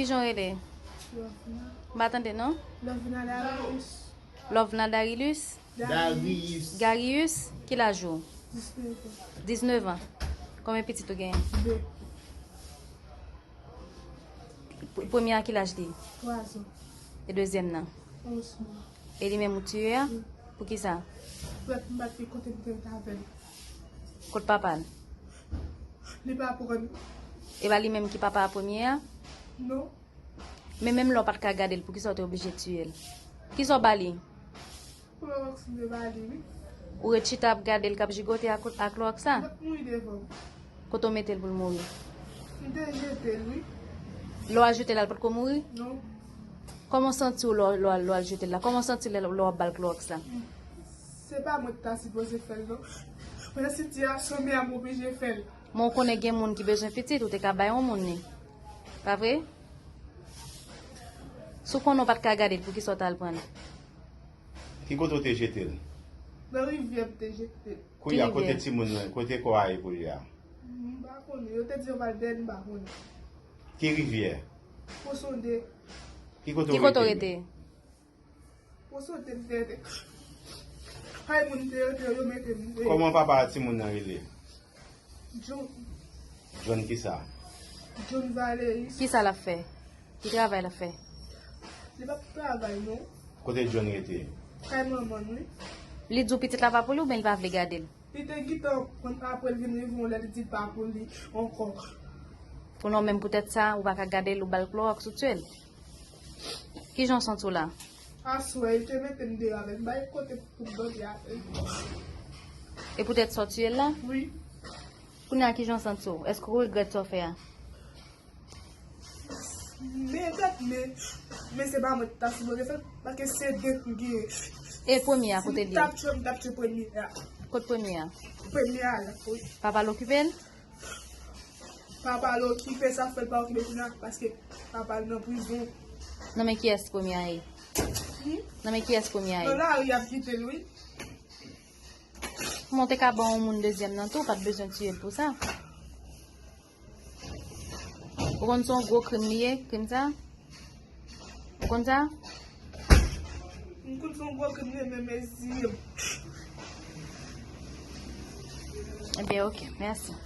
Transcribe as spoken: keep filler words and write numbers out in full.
Kijan w rele? Lovna. M pa tande non. Lovna Darius. Lovna Darilus? Darius. Garius, ki laj ou? Diznèf an. Diznèf an. Konbyen pitit ou genyen? De. P- Premye a ki laj li? Twa zan. E dezyèm nan? Onz mwa. E li menm ou tiye a? Wi. Poukisa? Frè m pa t gen kote m te ret avè l. Kot papa l? Li pa pran. E pa li menm ki papa a premye a? Non. Men menm lè w pa t ka gade l, poukisa w te oblije tiye l? Kisa w ba li? Klowòks m te ba li, wi. Ou ret chita ap gade l k ap jigote ak, ak klowòks la? M t ap mouri devan m. Kote w mete l pou l mouri? M te jete l, wi. Lè w al jete l, l potko mouri? Non. Kòman w santi w lè w, lè w al, lè w al jete l la? Kòman w santi lè, lè w ap ba l klowòks la? Se pa mwen ki ta sipoze fè l, non. Men sitiyasyon m ye a m oblije fè l. Men w konnen gen moun ki bezwen pitit, ou te ka bay yon moun li. Pa vre? Si w konnen w pa t ka gade l, poukisa w t al pran l? Ki kote w te jete l? Nan rivyè m te jete l. Kounye a, kote timoun nan, kote kò a ye kounye a? M pa konnen. Yo te di yo pral dèyè l, m pa konnen. Ki rivyè? Pou sonde. Ki kote w rete? Pou sonde m te rete. Kay moun te rete, yo mete m. Kòman papa a timoun nan rele? John. John kisa? John Valeris. Kisa l ap fè? Ki travay l ap fè? Li p ap travay, non. Kote John rete? Kay manman l, wi. Li di w pitit la pa pou li oubyen li pa vle gade l? Li te gentan pran apre l vin rive yon lè li di l pa pou li ankò. Pou non, menm poutèt sa, ou pa ka gade l, ou ba l klowòks, ou tiye l. Kijan w santi w la? Aswè, li te mete m deyò avè l. M pa gen kote pou m dòmi avè l. E poutèt sa w tiye l la? Wi. Kounye a, kijan w santi w? Èske w regrèt sa w fè a? M regrèt, men, men se pa mwen ki ta sipoze fè l, paske se de m genyen. E premye a, kote l ye? Si m t ap tchwe, m t ap tchwe premye a. Kot premye a? Premye a la, wi. Papa l okipe l? Papa l okipe, sa fè l pa okipe kounye a, paske papa l nan prizon. Nan men kiyès premye a ye? Hmm? Nan men kiyès premye a ye? Nan lari y ap kite l, wi. Kòman w te ka ban yon moun dezyèm nan tou, w pa t bezwen tiye l pou sa. Ou konn se yon gwo krim li ye, krim sa? Ou konn sa? M konn se yon gwo krim li ye, men mezi. Ebyen, oke, mèsi.